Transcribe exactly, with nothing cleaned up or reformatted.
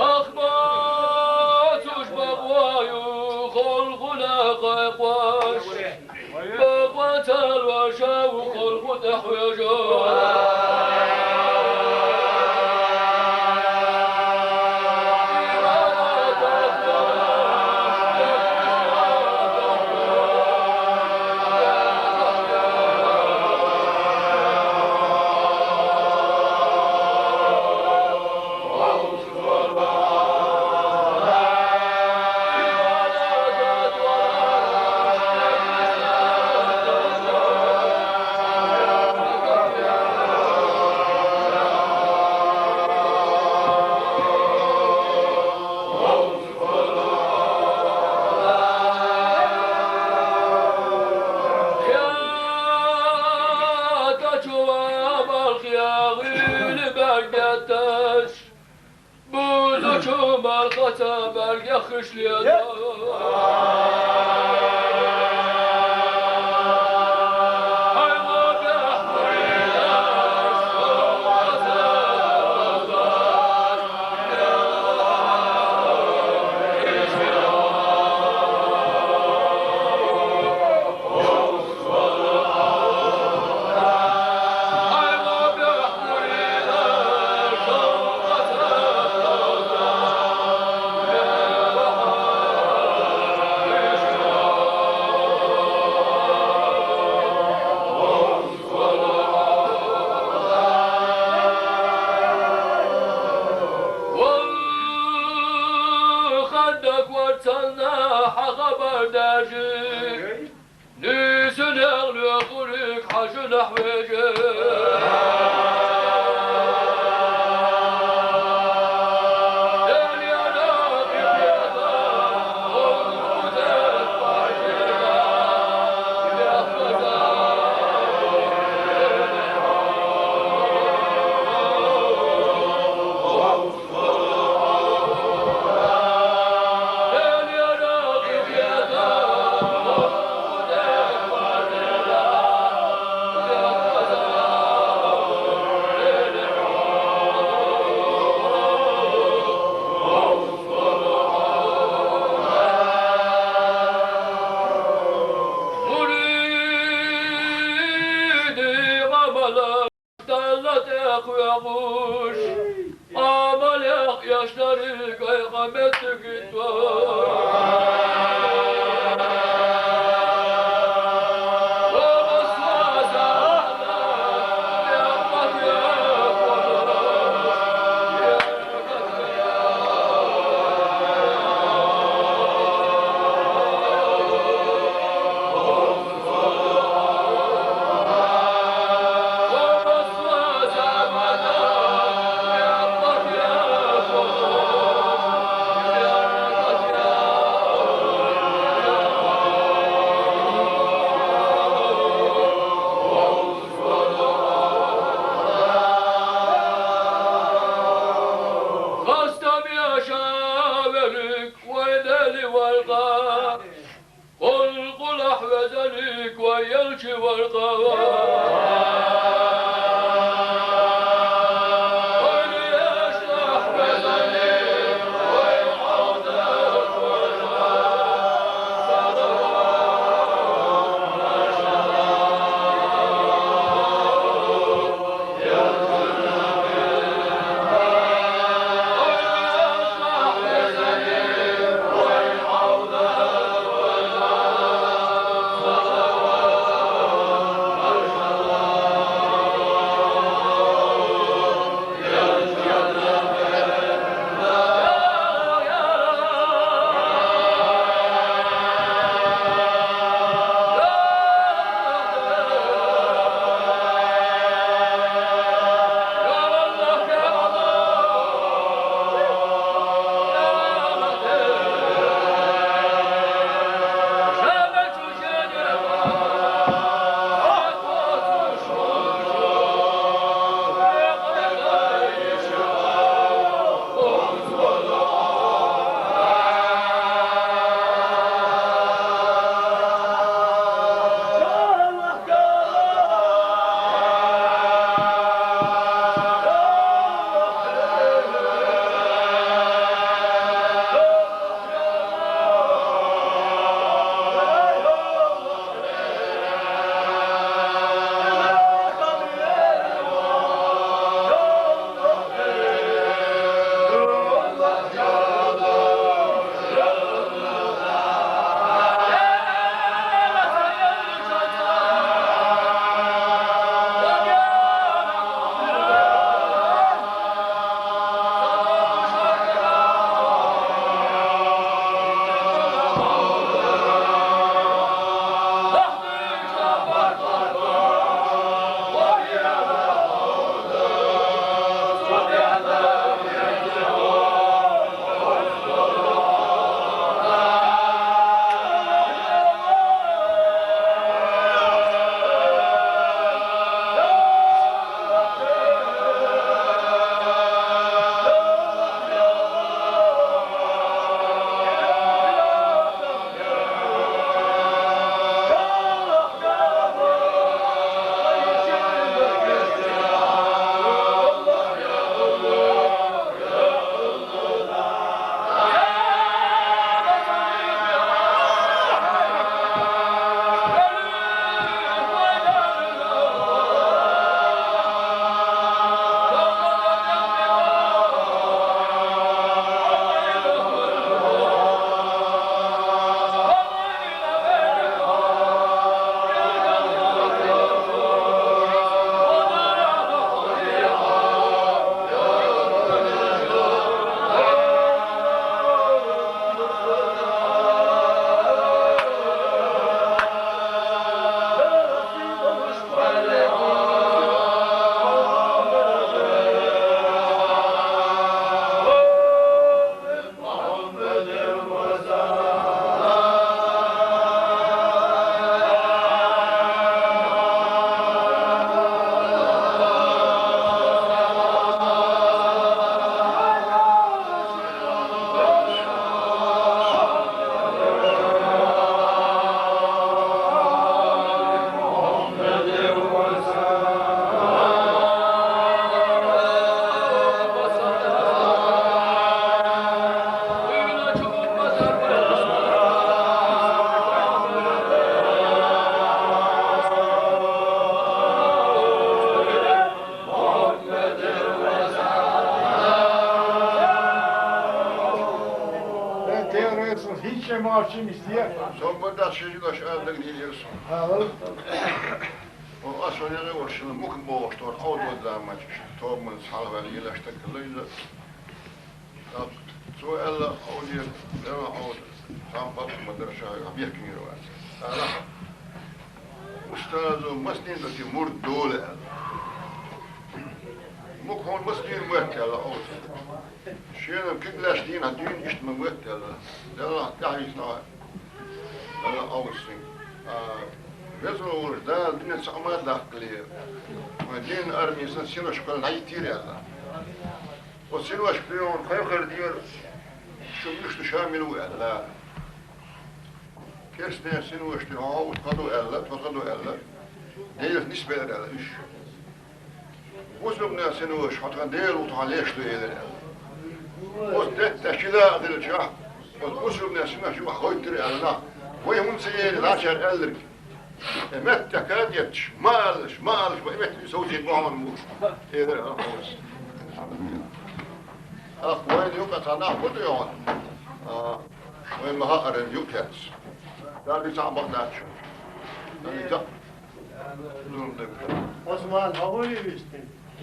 Ахмат уж бакъваю, халкъуна къекъваш. Бакъватал вашав, халкъу тӀехвежав. Бузучу малкъата белге хишлияда. Хаддак варцанна хьа хабар дажи. Нисунел вехурик хьажу нахвеже. Амалех яшлары кайгъа метгитва. Хастам яшаверик вай дели варкъа. Къулкъул ахвезаник вай елчи варкъа. Дела реза, хӀинца ма вац шимис де. Со бардаш ши жигаш ала дагадеъар сона. Ала. О, ас ванега варшила мука бохуш тор хьо доза заманчаш, тобанца хьалхаваьлла елаш таг хилла иза. ТӀаккха цо аьлла, хьо дера, дела хьо, цхьа патта ма дара ша, бехкамийра вац. Ала. Устазо массанена тӀа мурд дола аьлла. Мука хьуна массанена моьтту аьлла хьо. Шена куьг лаьцна дийна хьан дуьйна иштта ма моьтту аьлла. Делахь тӀаьхьа вийцина хьо. Аьлла Ӏовсин. А, веза волчу Дала дуьнен цхьа ма даккхале. Вайн динан армин сан синош кхоьллина хьайийтира аьлла. Оцу синош приём кхойкхар дера, шу муьлш ду ша мила ву аьлла. Керстанийн синош тӀе хьо тхо ду аьлла, тхо тхо ду аьлла. Делах нисбелира аьлла уьш. Бусурбанийн синош хьо тхан Дела ву тхьа леш ду элира аьлла. Оцу детта шила а хилчахь, оцу бусурбанийн синош юха гӀоьттира аьлла нах. Вай хӀунда ца ели, лачара аьлларг. Э, меттехь кад етташ, ма аллаш, ма аллаш, вай меттехь совцийна бохьан бу. Элира Ӏовс. Ах, вайна юкъа цхьа нах бу тӀе йогӀун. А, вай ма хаъара юкъ яц. Дали цхьа бакъ дац. Дали цхьа. Зулам дай. Осман, хьо вуй вистина?